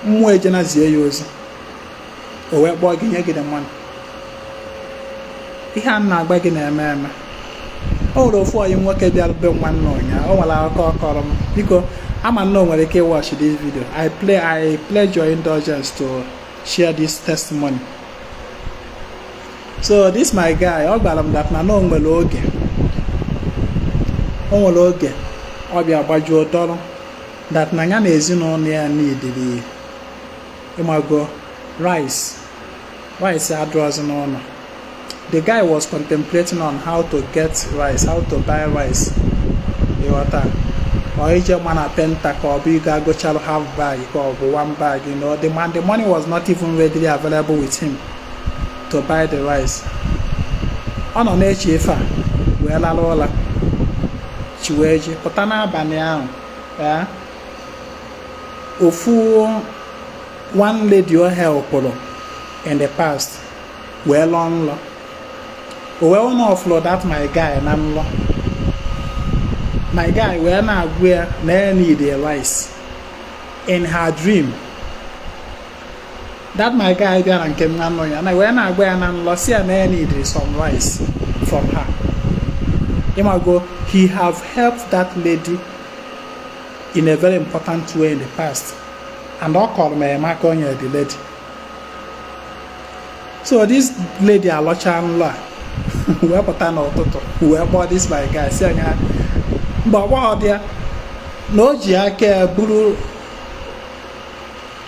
Mmụọ ejena zie ya ozi, o wee kpọọ gị, nye gị the money. Ihe a na-agba gị na-eme eme. O nwere ofu ọyị nwoke bịara be nwanne ụnyaahụ, o nwere akụkọ ọ kọrọ m. Biko, ama na o nwere ike watch this video. I pledge your indulgence to share this testimony. So this my guy, ọ gwara m that na o nwere oge, o nwere oge ọ bịa gbajuo dọrọ that na ya na ezinụlọ ya nidiri ịmago rice, rice adịrọzi n'ụlọ. The guy was contemplating on how to get rice, how to buy rice. Ịghọta? Ọ ije ma na painter ka ọ bụ ịga agụchalụ half bag ka ọ bụ one bag. The man, the money was not even readily available with him to buy the rice. Ọ nọ na-eche ife a wee lara ụla, chi wee ji pụta n'abalị ahụ ya. Ofu one lady o helpụrụ in the past wee lọọ nlọ, o wee na ọfụlụ that my guy na nlọ. My guy wee na-agwa ya na ya need a rice in her dream. That my guy bịa na nke m na nlọ ya na wee na-agwa ya na nlọ si ya na ya need some rice from her. Ịmago, he have helped that lady in a very important way in the past, and ọ kọrọ m enyemaka o nyere the lady. So this lady alọcha nlọ a wee pụta n'ụtụtụ wee kpọọ this my guy, si anya mgbe ọgbọghọ dị ya na o ji aka ya buru.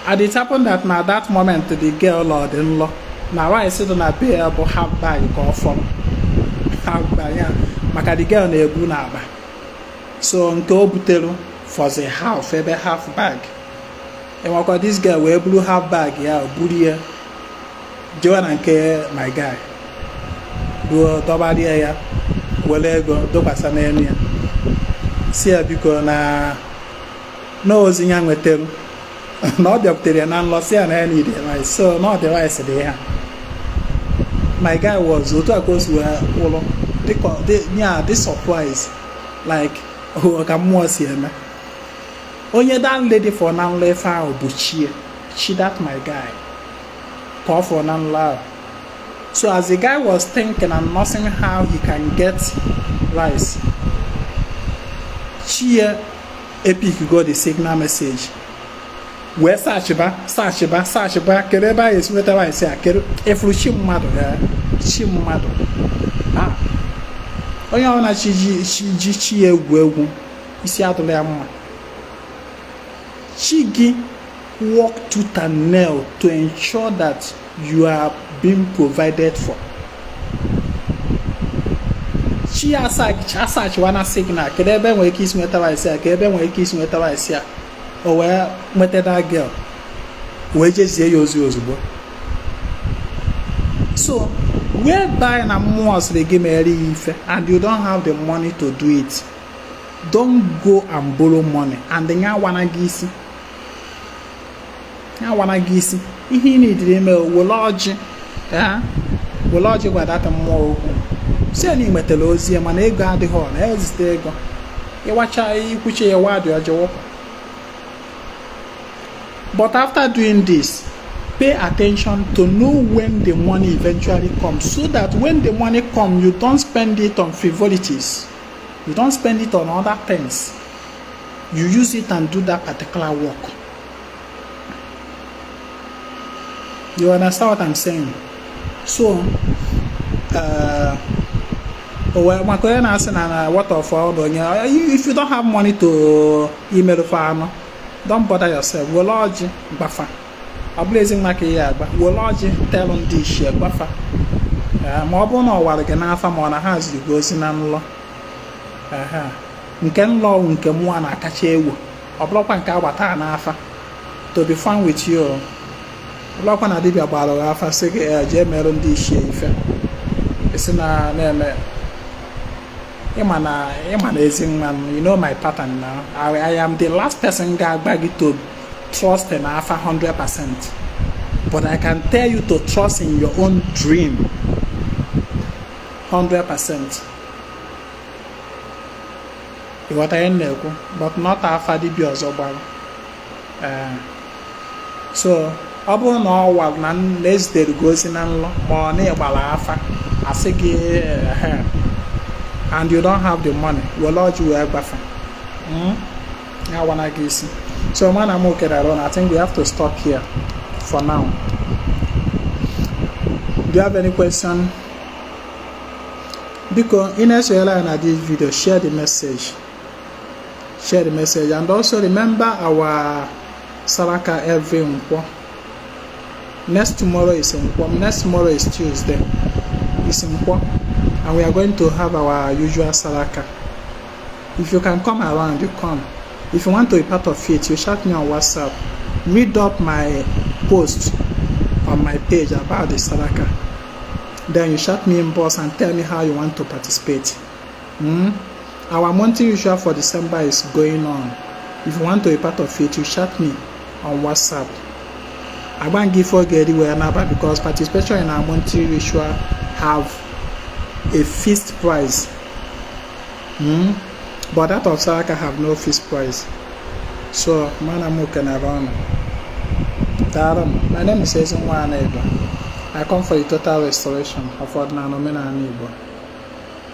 And it happened that na that moment the girl lọ dị nlọ na rice dị na be ya bụ half bag ka ọ fọrọ, half bag ya, maka the girl na-ebu n'akpa. So nke o butere fọzi half, ebe half bag. Enwekwa this girl wee buru half bag ya, buru ya jewe na nke my guy, ruo dọbarie ya, were ego dokwasa n'elu ya, si ya biko na n'ozi ya nwetara na ọ bịakwutere ya na nlọ, si ya na ya need rice, so na ọ dị rice dị ha. My guy was otu a ka o si wee kwụrụ ya dị surprise, like ka mmụọ si eme. Onye that lady for na nlọ ife ahụ bụ chie chi that my guy ka ọ fọ na nlọ ahụ. So as the guy was thinking and nursing how he can get rice, chie epic go the signal message wee sachịba, sachịba, sachịba, kedu ebe a ga-esi nweta rice a? Kedu efuru chi mmadụ ya, chi mmadụ a, onye ọbụla chi ji chi ji chi ya egwu egwu, isi adụla ya mma. Chi gị work tooth and nail to ensure that you are being provided for. Chi asachiwa na signal, kedu ebe nwere ike isi nweta rice a, ka ebe nwere ike isi nweta rice a? O wee nweta that girl, wee jezie ya ozi ozugbo. So whereby na mmụọ sịrị gị mere ya ife and you don't have the money to do it, don't go and borrow money. And ya wana gị isi, ya wana gị isi. Ihe ị na-ediri ime, were ọjị ya, were ọjị gwa data mmụọ okwu, si na ị nwetara ozi ya mana ego adịghị, ọ na ezite ego ịwacha ikwuche ya wa dị ọjị wụpụ. But after doing this, pay attention to know when the money eventually comes, so that when the money come, you don't spend it on frivolities, you don't spend it on other things. You use it and do that particular work. You understand what I'm saying? So maka onye na-asị na what of all onye, if you don't have money to imerụfe anụ, don't bother yourself. Were ọjị gbafa. Ọ bụrụ ezi nwa ka ihe agba, were ọjị telụ ndị ichie gbafa. Ma ọ bụrụ na ọ wara gị n'afa, ma ọ na ha ziri gị ozi na nlọ, nke nlọ nke mmụọ na-akacha ewu, ọ bụrụkwa nke agbata n'afa. To be fun with you, ọ bụrụkwa na dibịa gbara gị afa sị gị jee merụ ndị ichie ife, esi na na-eme. Ịma na ịma na ezi nwa, you know my pattern now. I am the last person ga-agba gị to trust in afa 100%, but I can tell you to trust in your own dream 100%. Ịghọta ihe m na-ekwu? But not afa dibịa ọzọ gbara. So ọ bụrụ na ọ wa na ezitere gị ozi na nlọ, ma ọ na ịgbara afa asị gị and you don't have the money, were ọjị wee gbafa ya wana gị isi. So mana m okerara na I think we have to stop here for now. Do you have any question? Biko, ị na-esonyere anyị na this video, share the message, share the message, and also remember our saraka every Nkwọ. Next tomorrow is Nkwọ. Next tomorrow is Tuesday, is Nkwọ, and we are going to have our usual saraka. If you can come around, you come. If you want to be part of it, you chat me on WhatsApp. Read up my post on my page about the Sadaka. Then you chat me inbox and tell me how you want to participate. Our monthly ritual for December is going on. If you want to be part of it, you chat me on WhatsApp. Agba gị ife oge eri wee naba, because participation in our monthly ritual have a fixed price. But that of Saraka have no fixed price. So, mana m kenere ọnụ. Daalụ. My name is Ezinwa Anaedo. I come for the total restoration of ọdịnala, omenala Igbo.